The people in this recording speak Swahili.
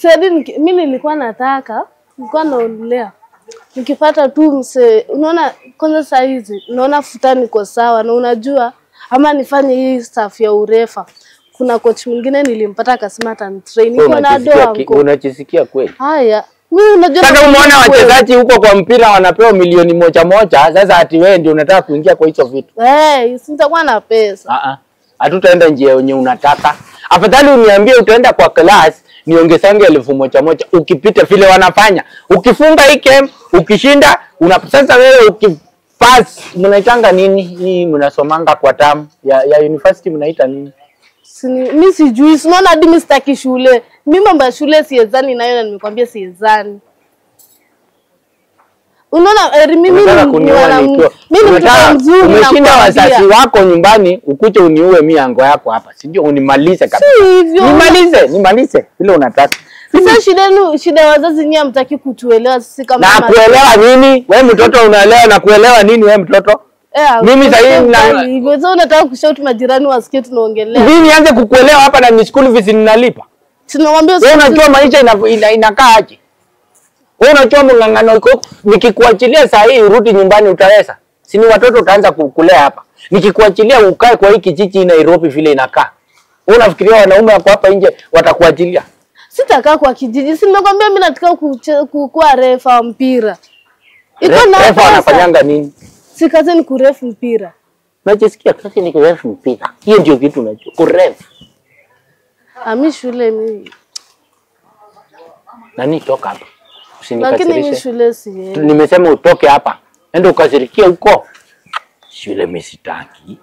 Sasa mimi nilikuwa nataka, nilikuwa naonelea. Nikipata tu mse, unaona kwanza saa hizi naona futa niko sawa na unajua ama nifanye hii staff ya urefa. Kuna coach mwingine nilimpata akasema atanitrain. Niko na doa huko. Unajisikia kweli? Haya. Mimi unajua sasa umeona wachezaji huko kwa mpira wanapewa milioni 1.1, sasa ati wewe ndio unataka kuingia kwa hizo vitu. Eh, sitakuwa na pesa. Hatutaenda njia yenye unataka. Afadhali uniambie utaenda kwa class niongesange 1,000 ukipita vile wanafanya. Ukifunga hii game, ukishinda, sasa wewe ukipass mnaitanga nini? Hii mnasomanga kwa term ya university mnaita nini? Mimi sijui, unaona hadi mimi sitaki shule. Mimi mambo ya shule siezani nayo na nimekwambia siezani. Unaona mimi ni mtoto mzuri. Umeshinda wazazi wako nyumbani ukuje uniue mimi ango yako hapa. Si ndio unimalize kabisa. Si hivyo. Nimalize vile unataka. Sasa shida ni shida wazazi nyinyi hamtaki kutuelewa sisi kama na kuelewa nini? Wewe mtoto unaelewa na kuelewa nini wewe mtoto? Mimi sasa hivi sasa unataka kushout majirani wasikie tunaongelea. Mimi nianze kukuelewa hapa na ni school fees ninalipa. Tunawaambia wewe unajua maisha inakaa aje? Wewe unajua mng'ang'ano uko, nikikuachilia saa hii urudi nyumbani utaweza? Si ni watoto utaanza kukulea hapa. Nikikuachilia ukae kwa hii kijiji Nairobi vile inakaa. Wewe unafikiria wanaume wako hapa nje watakuachilia? Sitakaa kwa kijiji. Si nimekwambia mimi nataka kuwa refa wa mpira. Iko na refa anafanyanga nini? Si kazi ni kurefu mpira. Unajisikia kazi ni kurefu mpira. Hiyo ndio kitu unajua. Kurefu. Ami shule mimi. Nani toka hapa? Usinikasirishe. Lakini mimi shule si. Nimesema utoke hapa. Nenda ukasirikie huko. Shule mimi sitaki.